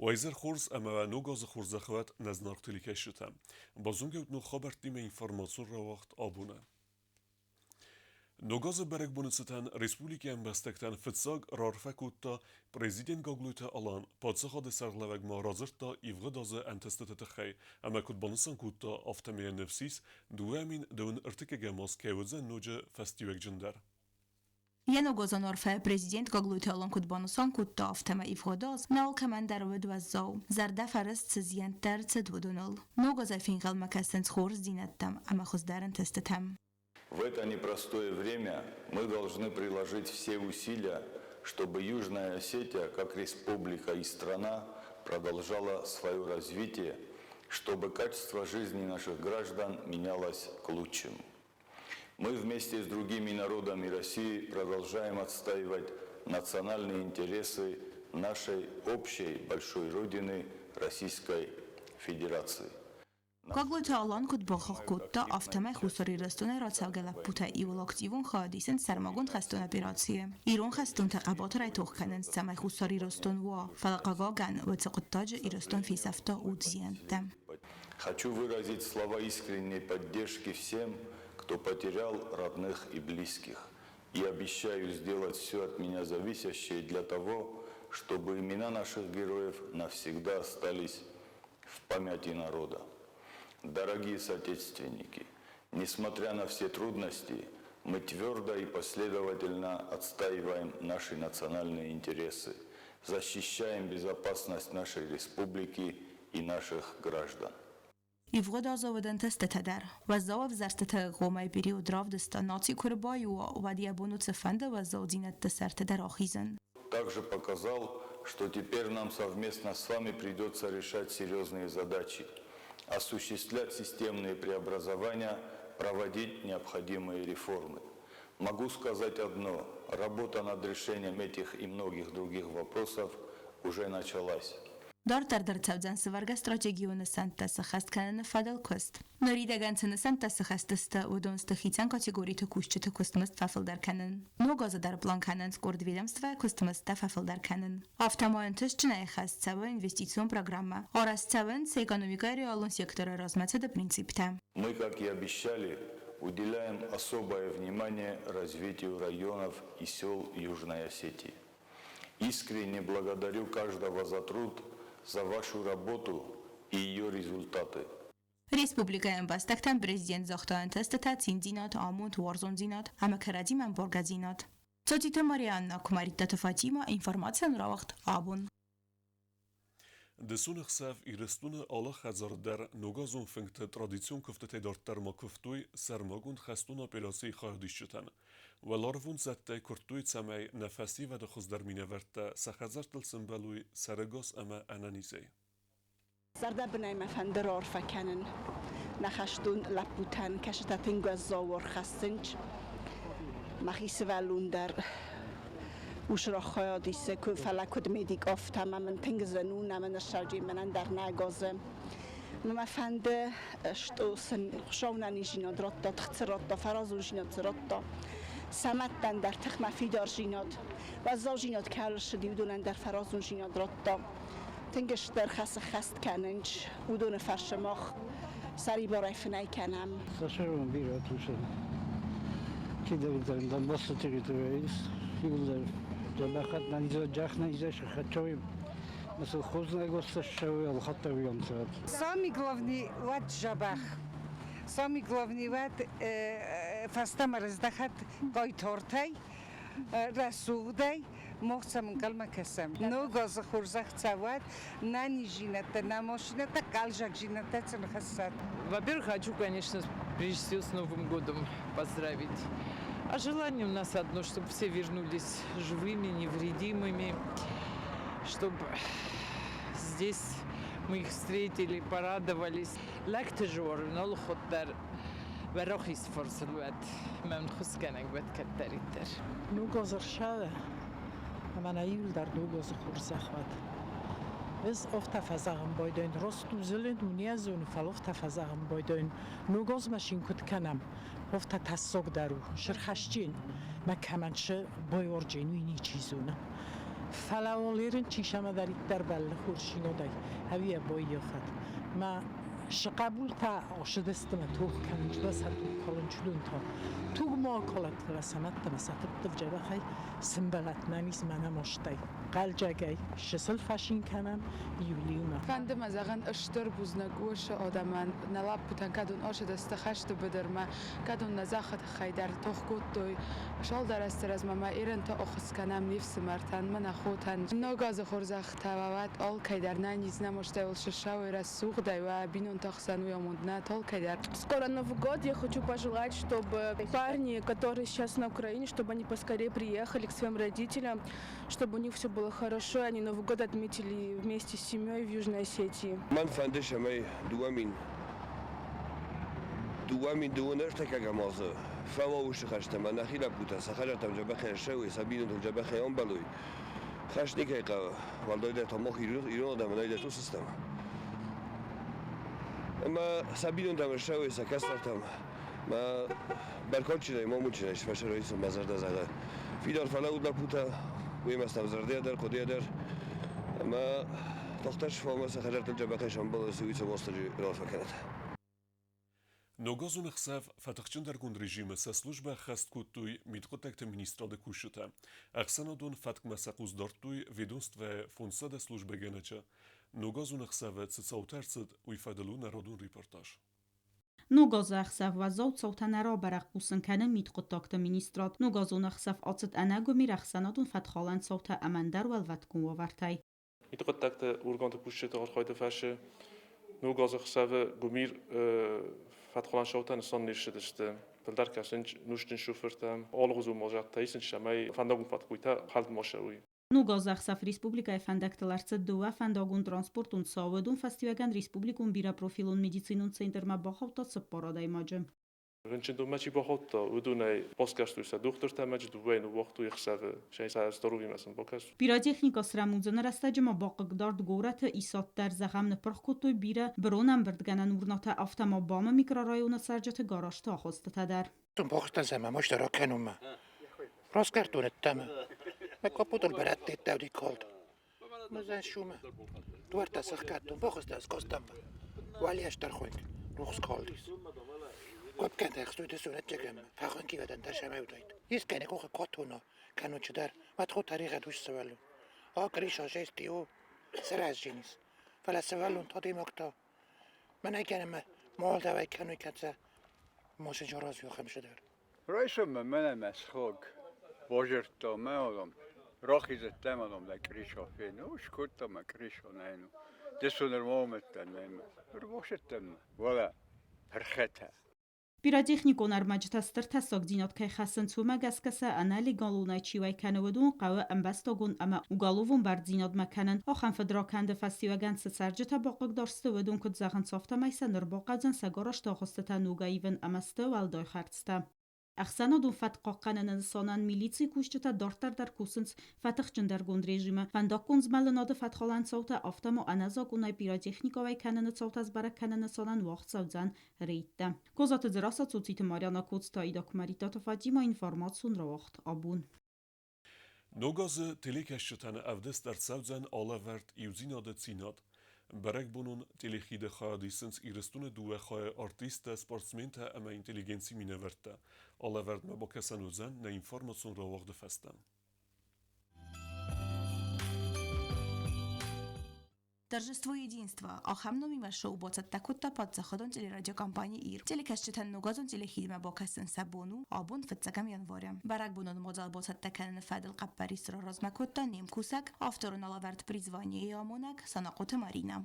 Уӕ хорз ӕмӕ уӕ Ног азы хорзӕх уӕд, нӕ зынаргъ телекӕсджытӕ! Базонгӕ ут ног хабӕрттимӕ информацион рауагъд абоны. Ног азы бӕрӕгбоны цытӕн республикӕйы ӕмбӕстӕгтӕн фыццаг раарфӕ кодта президент Гаглойты Алан, паддзахады сӕргълӕууӕг ма радзырдта ивгъуыд азы ӕнтыстыты тыххӕй ӕмӕ куыд банысан кодта, афтӕмӕй йӕ ныфс ис, 2000 ӕртыккӕгӕм аз кӕй уыдзӕн ноджы фӕстиуӕгджындӕр. Йӕ ногазон арфӕ президент Гаглойты Алан куыд банысан кодта, афтӕмӕй ивгъуыд аз нӕ алкӕмӕн дӕр уыд уӕззау, зӕрдӕ фӕрыст цы зиӕнттӕ ӕрцыд, уыдоныл. Ног азӕй фенхъӕлмӕ кӕсынц хорздзинӕдтӕм ӕмӕ хуыздӕр ӕнтыстытӕм. В это непростое время мы должны приложить все усилия, чтобы Южная Осетия, как республика и страна, продолжала свое развитие, чтобы качество жизни наших граждан менялось к лучшему. Мы вместе с другими народами России продолжаем отстаивать национальные интересы нашей общей большой Родины Российской Федерации. Гаглойты Алан куыд бахахх кодта, афтӕмӕй Хуссар Ирыстонӕй рацӕугӕ лӕппутӕ иууыл активон хайад исынц сӕрмагонд хӕстон операцийы. Ирон хӕстонтӕ хъӕбатырӕй тох кӕнынц, цӕмӕй Хуссар Ирыстон уа, фӕлӕ хъыгагӕн, уыцы хъуыддаджы Ирыстон фесӕфта удзиӕнттӕ. Хочу выразить слова искренней поддержки всем, кто потерял родных и близких. И обещаю сделать все от меня зависящее для того, чтобы имена наших героев навсегда остались в памяти народа. Дорогие соотечественники, несмотря на все трудности, мы твердо и последовательно отстаиваем наши национальные интересы, защищаем безопасность нашей республики и наших граждан. Ивгъуыд азы уыд ӕнтыстытӕ дӕр. Уӕззау ӕвзӕрстыты гомӕй период равдыста, наци куы ӕрбаиу уа, уӕд йӕ бон у цыфӕнды уӕззаудзинӕдты сӕрты дӕр ахизын. Также показал, что теперь нам совместно с вами придется решать серьезные задачи, осуществлять системные преобразования, проводить необходимые реформы. Могу сказать одно – работа над решением этих и многих других вопросов уже началась. Дарддӕр дӕр цӕудзӕн сывӕргӕ стратегион нысӕнттӕ сӕххӕст кӕныны фӕдыл куыст. Ныридӕгӕн цы нысӕнттӕ сӕххӕст сты, уыдон сты хицӕн категориты кусджыты куыстмызд фӕфылдӕр кӕнын. Ног азы дӕр план кӕнынц къорд ведомствӕйы куыстмыздтӕ фӕфылдӕр кӕнын. Афтӕ ма ӕнтыстджынӕй хӕст цӕуы инвестицион программӕ. Арӕзт цӕуынц экономикӕйы реалон секторы размӕцыды принциптӕ. Мы, как и обещали, уделяем особое внимание развитию районов и сел Южной Осетии. Искренне благодарю каждого за труд, за вашу работу и ее результаты. Республикӕйы ӕмбӕстӕгтӕн президент загъта ӕнтыстытӕ, циндзинад, амонд, уарзондзинад ӕмӕ кӕрӕдзимӕ ӕмбаргӕдзинад. Цотиты Марианна, Куымӕридтаты Фатимӕ, информацийӕн рауагъд абон. Дысон ӕхсӕв Ирыстоны алы хӕдзар дӕр ногазон фынгты традицион куывдтытӕй дарддӕр ма куывтой сӕрмагонд хӕстон операцийы хайадисджытӕн. Уӕларвон зӕдтӕй куырдтой, цӕмӕй нӕ фӕсивӕды хуыздӕр минӕвӕрттӕ сӕ хӕдзӕрттыл сӕмбӕлой сӕрӕгас ӕмӕ ӕнӕнизӕй. Зӕрдӕбынӕй мӕ фӕнды раарфӕ кӕнын нӕ хӕстон лӕппутӕн, кӕцытӕ тынг уӕззау ӕрхӕссынц. Мӕхи сывӕллон дӕр усрах хайад исы, фӕлӕ куыд медик, афтӕ ӕмӕ мын тынг зын у, нӕ мын ссарди мӕнӕн дӕр нӕ газы. Мӕ фӕнды, что сын Хуыцау нӕниздзинад радта, тых цы радта, фӕразондзинад цы радта, сӕ мӕдтӕн дӕр тыхмӕ фидардзинад, уӕззаудзинад кӕй ссыди, уыдонӕн дӕр фӕразондзинад радта. Тынг стыр хӕсы хӕст кӕнынц, уыдоны фӕрцы мах сӕрибарӕй фынӕй кӕнӕм. Сӕрон бирӕ тусы. Чидӕриддӕр Донбассы территорийы ис, иууылдӕр дзӕбӕхӕт нӕ сыхӕттой. Самый главный уӕд дзӕбӕх. Самый главный уӕд фӕстӕмӕ раздӕхӕд хъайтартӕй, рӕсугъдӕй, мах сӕм ӕнхъӕлмӕ кӕсӕм. Ног азы хорзӕх цӕуӕд, нӕ низзинӕдтӕ, нӕ машинӕтӕ, хъӕлдзӕгдзинӕдтӕ сын хӕссӕд. Во-первых, хочу, конечно, прежде всего с Новым годом поздравить. А желание у нас одно, чтобы все вернулись живыми, невредимыми, чтобы здесь мы их встретили, порадовались. Лӕгты зор, нал дӕр вӕрахиз фарсыл уӕд, мӕн хуысгӕнӕг уӕд кӕддӕриддӕр. Ног аз ӕрсӕвы, ӕмӕ нӕ иуылдӕр ног азы хорзӕх уӕд. Ӕз афтӕ фӕзӕгъын байдайын, раст у зылын, у не зоны, фӕлӕ афтӕ фӕзӕгъын байдайын, ног азмӕ син куыд кӕнӕм, афтӕ тӕссаг дӕр у, сырхӕсджын, мӕ кӕмӕн шы байуарджын, уый ничи зоны. Фӕлӕ уал ерын чи сӕмӕдӕриддӕр бӕллы хорздзинадӕй, ӕви йӕ баййафӕд. Мӕ сыхъӕбултӕ ӕсыдысты мӕ тох кӕнынц дӕ сӕ туг калынц уыдон та. Туг ма акалӕд, фӕлӕ сӕ мӕдтӕ мӕ сӕ фыдты дзӕбӕхӕй сымбӕлӕт нӕ низ мӕ нӕ мастӕй. Хъӕлдзӕгӕй чысыл фӕцин кӕнӕм иу-иумӕ. Фӕнды мӕ зӕгъын стыр бузныг уыцы адӕмӕн, нӕ лӕппутӕн, кӕд уын ӕсыдысты хӕсты быдырмӕ, кӕд уын нӕ зӕххы тыххӕй дӕр тох кодтой. Цалдӕр азты размӕ ма Ирӕнты ӕххуыс кӕнӕм не фсымӕртӕн, мӕ нӕ хотӕн. Ног азы хорзӕхтӕ уӕ уӕд алкӕйдӕр, нӕ низ нӕ мастӕй сысауй рӕсугъдӕй уӕ бинонты хсӕн уый амонд нӕ алкӕйдӕр. Скоро Новый год, я хочу пожелать, чтобы парни, которые сейчас на Украине, чтобы они поскорее приехали к своим родителям, чтобы у них все было хорошо, и они Новый год отметили вместе с семьей в Южной Осетии. Мӕн фӕнды, цӕмӕй 2000 дыууын ӕртыккӕгӕм азы фӕуа уыцы хӕстӕ ӕмӕ нӕхи лӕппутӕ сӕ хӕдзӕрттӕм дзӕбӕхӕй ссӕуой, сӕ бинонтыл дзӕбӕхӕй ӕмбӕлой. Хӕст никӕй хъӕуы, уӕлдайдӕр та мах ирон адӕмӕн ӕй систӕм. Ӕмӕ сӕ бинонтӕм ссӕуой, сӕ кӕстӕртӕм. Мӕ бӕркадджынӕй, мамуджынӕй сфӕсӕрой сын мӕ зӕрдӕ зӕгъы. Фидар фӕлӕуут лӕппутӕ, уемӕ стӕм зӕрдӕйӕ дӕр, хъуыдыйӕ дӕр. Ӕмӕ тохтӕ сфӕлмӕ сӕ хӕдзӕрттыл дзӕбӕхӕй сӕмбӕлынц, уый сӕ Уастырджи раарфӕ кӕнӕд. Ногазон ӕхсӕв фӕтыхджындӕргонд режимы сӕ службӕ ӕххӕст кодтой мидхъуыддӕгты министрады кусджытӕ. Ӕхсӕнадон фӕткмӕ сӕ хъус дардтой ведомствӕйы 500 службӕгӕнӕджы. Ногазон ӕхсӕвы цы цаутӕ ӕрцыд, уый фӕдыл у народон репортаж. Ногазы ӕхсӕв уӕззау цаутӕ нӕ рабӕрӕг хъусын кӕны мидхъуыддӕгты министрад. Ногазон ӕхсӕв ацыд ӕнӕгуымир ӕхсӕнадон фӕткхалӕн цаутӕ ӕмӕ ӕндӕр уӕлвӕткон уавӕртӕй. Мидхъуыддӕгты органты кусджыты архайды фӕрцы ног азы ӕхсӕвы гуымир фӕткхалӕн цаутӕ нысан не ссыдысты. Фылдӕр кӕсынц нозтджын шофыртӕм, алыгъуызон мадзӕлттӕ исынц, цӕмӕй фӕндагон фӕткойтӕ хӕлд ма цӕуой. Ногазы ӕхсӕв республикӕйы фӕндӕгтыл ӕрцыд дыууӕ фӕндагон транспортон цауы. Уыдон фӕстиуӕгӕн республикон бирӕпрофилон медицинон центрмӕ бахаудта цыппар адӕймаджы. Рынчындонмӕ чи бахаудта, уыдонӕй басгӕрстой сӕ дохтыртӕ ӕмӕ дыууӕйы ныууагътой ӕхсӕвы, стӕй сӕ здоровьемӕ сын бакӕс. Пиротехникӕ срӕмудзыны рӕстӕджы ма бахъыгдард горӕты исад дӕр, зӕгъӕм, ныппырх кодтой бирӕ быронӕмбырдгӕнӕн урнатӕ, афтӕ ма БАМ-ы микрорайоны цӕрджыты гаражты ахуыстытӕ дӕр. Бохтан мощно ракенума. Раскартунеттама. Ме капутал берättiittäydi kold. Mä sen šume. Tuorta sahkatun pohjoista kostamba. Valjastarhoink ruuskaldis. Kopkentäks tuide suunetjegem. Fahon kivedan tässä mäydait. Iskene kohe kotuna. Kanutsidar. Matkhutariga tussavalu. Akrisha žesti u. Seräsinis. Välässä tadimakta. Mä nägenemme Moldavai kanukatsa. Mosen joras juhemsidar. Райсоммӕ мӕнӕ мӕ сыхаг базырдта мӕ адӕм, рахизӕттӕм адӕм дӕ Къришо фену, скодта мӕ Къришо нӕну. Дысон ӕрмаумӕдтӕн нӕмӕ. Ӕрбасыдтӕн мӕ. Уӕлӕ, пырхытӕ. Пиротехникон ӕрмӕджытӕ стыр тӕссагдзинад кӕй хӕссынц, уымӕ гӕсгӕ сӕ ӕнӕлегалонӕй чи уӕй кӕны, уыдон хъӕуы ӕмбӕстагон ӕмӕ уголовон бӕрндзинадмӕ кӕнын. Ахӕм фыдракӕнды фӕстиуӕгӕн цы цӕрджытӕ бахъыгдард сты, уыдон куыд зӕгъынц, афтӕмӕй сӕ ныр бахъӕудзӕн сӕ гаражты агъуыстытӕ ногӕй ивын ӕмӕ сты уӕлдай хӕрдзтӕ. Ӕхсӕнадон фӕтк хъахъхъӕныны нысанӕн милицийы кусджытӕ дарддӕр дӕр кусынц фӕтыхджындӕргонд режимы. Фӕндаггон змӕлынады фӕткхалӕн цаутӕ, афтӕ ма ӕнӕзакъонӕй пиротехникӕ уӕй кӕныны цаутӕ сбӕрӕг кӕныны нысанӕн уагъд цӕудзӕн рейдтӕ. Козаты Дзерассӕ, Цоциты Марьяна, Коцты Аида, Куымӕридтаты Фатимӕ, информацион рауагъд Абон. Ног азы телекӕсджытӕн ӕвдыст ӕрцӕудзӕн алӕвӕрд Иудзинады цинад. Бӕрӕгбонон телехиды хайад исынц Ирыстоны дыууӕ хайы артисттӕ, спортсментӕ ӕмӕ интеллигенцийы минӕвӕрттӕ. Алӕвӕрдмӕ бакӕсӕн уыдзӕн нӕ информацион рауагъды фӕстӕ. Торжество единства. Ахӕм номимӕ шоу бацӕттӕ кодта паддзахадон телерадиокомпани «Ир». Телекӕсджытӕн ногазон телехидмӕ бакӕсын сӕ бон у абон фыццӕгӕм январы. Бӕрӕгбонон мадзал бацӕттӕ кӕныны фӕдыл хъӕппӕрис раразмӕ кодта не мкусӕг, авторон алӕвӕрд «Призвание»-йы амонӕг Санахъоты Маринӕ.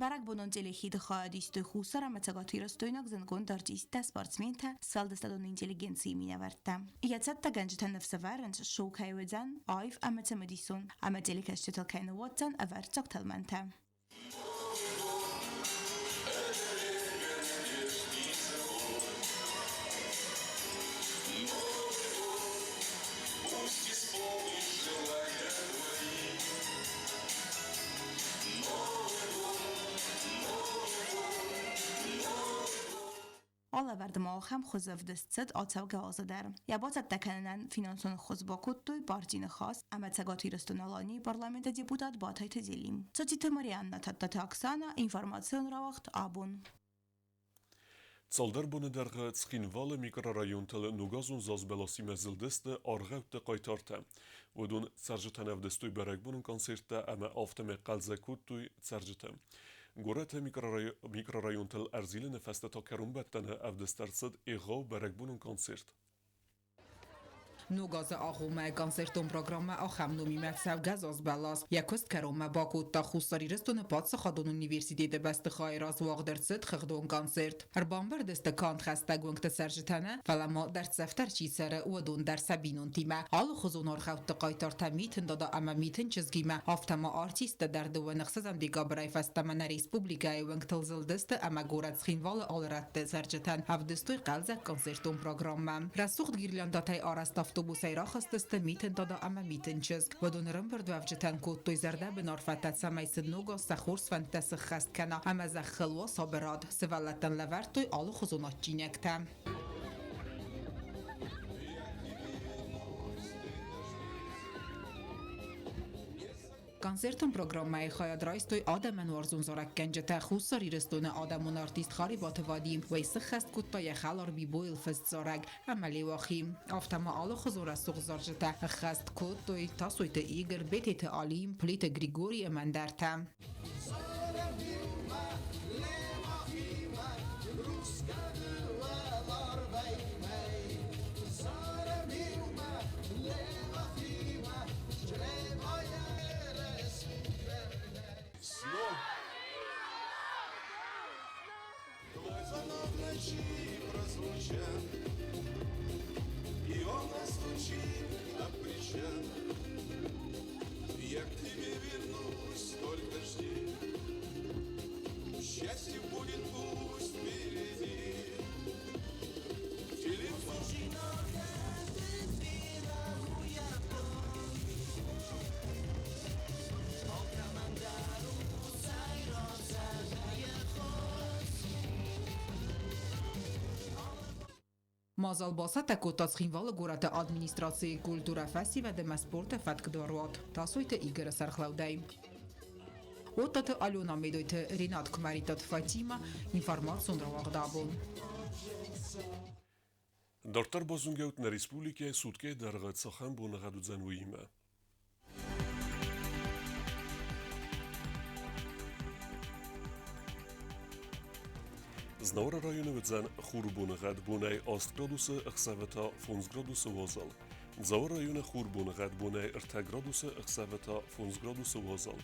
Бӕрӕгбонон телехиды хайадистой Хуссар ӕмӕ цӕгатирыстойнаг зындгонд артисттӕ, спортсментӕ, сфӕлдыстадон интеллигенцийы минӕвӕрттӕ. Йӕ цӕттӕгӕнджытӕ ныфс ӕвӕрынц, шоу кӕй уыдзӕн аив ӕмӕ цымыдисон, ӕмӕ телекӕсджытыл кӕй ныууадздзӕн ӕвӕрццаг тӕлмӕнтӕ. Зӕрдылӕвӕрды ма ахӕм хуызы ӕвдыст цыд ацӕугӕ азы дӕр. Йӕ бацӕттӕ кӕнынӕн финансон ӕххуыс бакодтой парти Ныхас ӕмӕ Цӕгат Ирыстон-Аланийы парламенты депутат Батайты Зелим. Цоциты Марианна, Тадтаты Оксана, информацион рауагъд «Абон». Цалдӕр боны дӕргъы Цхинвалы микрорайонтыл ногазон зазбӕласимӕ зылдысты аргъӕутты хъайтартӕ. Уыдон цӕрджытӕн ӕвдыстой бӕрӕгбонон концерттӕ ӕмӕ афтӕмӕй хъӕлдзӕг кодтой цӕрджыты. Горӕты микрорайонтыл ӕрзилыны фӕстӕ та кӕронбӕттӕны ӕвдыст ӕрцыд егъау бӕрӕгбонон концерт. Ног азы агъоммӕ концертон программӕ ахӕм номимӕ цӕугӕ зазбӕлас йӕ куыст кӕронмӕ бакодта Хуссар Ирыстоны паддзахадон университеты бӕстыхайы раз уагъд ӕрцыд хыгъдон концерт. Ӕрбамбырд сты канд хӕстӕг уынгты цӕрджытӕ нӕ, фӕлӕ ма дӕрддзӕфдӕр чи цӕры, уыдон дӕр сӕ бинонтимӕ. Алыхуызон аргъӕутты хъайтартӕ Митын Дада ӕмӕ Митын чызгимӕ, афтӕ ма артисттӕ дӕр дыууӕ ӕхсӕзӕм декабрӕй фӕстӕмӕ нӕ республикӕйы уынгтыл зылдысты ӕмӕ горӕт Цхинвалы алы рӕтты цӕрджытӕн ӕвдыстой хъӕлдзӕг концертон программӕ. Рӕсугъд гирляндӕтӕй арӕзт автобусӕй рахызтысты Митын Дада ӕмӕ Митын чызг. Уыдон ӕрӕмбырдуӕвджытӕн кодтой зӕрдӕбын арфӕтӕ, цӕмӕй сын ног аз сӕ хорз фӕндтӕ сыххӕст кӕна ӕмӕ зӕххыл уа сабырад. Сывӕллӕттӕн лӕвӕрдтой алыхуызон адджинӕгтӕ. Концертон программӕйы хайад райстой адӕмӕн уарзон зарӕггӕнджытӕ Хуссар Ирыстоны адӕмон артист Харебаты Вадим, уый сыххӕст кодта йӕ хӕлар Бибойыл фыст зарӕг ӕмӕ Леуахи. Афтӕ ма алыхуызон рӕсугъд зарджытӕ ӕххӕст кодтой Тасойты Игорь, Бететы Алим, Плиты Григорий ӕмӕ ӕндӕртӕ. Твой звонок в ночи прозвучал, И он настучит на причал. Я к тебе вернусь, только жди. Счастье будет пусть впереди. Телефон. Мадзал бацӕттӕ кодта Цхинвалы горӕты администрацийы культурӕ, фӕсивӕд ӕмӕ спорты фӕткдаруат Тасойты Игоры сӕргълӕудӕй. Оттаты Алена Медойты Ренат Куымӕридтаты Фатимӕ, информацион рауагъд абон. Дарддӕр базонгӕут нӕ республикӕйы суткӕйы дӕргъы цахӕм боныгъӕд уыдзӕн, уыимӕ. Знауыры районы уыдзӕн хурбоныгъӕд бонӕй 8 градусы, ӕхсӕвы та 5 градусы уазал. Дзауы районы хурбоныгъӕд бонӕй 3 градусы, ӕхсӕвы та 5 градусы уазал.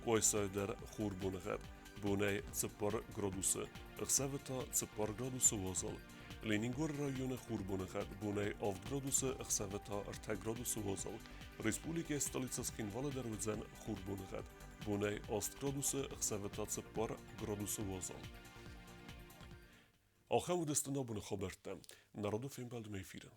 Къуайсайы дӕр хурбоныгъӕд бонӕй 4 градусы, ӕхсӕвы та 4 градусы уазал. Ленингоры районы хурбоныгъӕд бонӕй 7 градусы, ӕхсӕвы та 3 градусы уазал. Республикӕйы столицӕ Цхинвалы дӕр уыдзӕн хурбоныгъӕд. Бонӕй 8 градусы, ӕхсӕвы та 4 градусы уазал. Ахӕм уыдысты нӕ абоны хабӕрттӕ. Народы фембӕлдмӕ эфиры.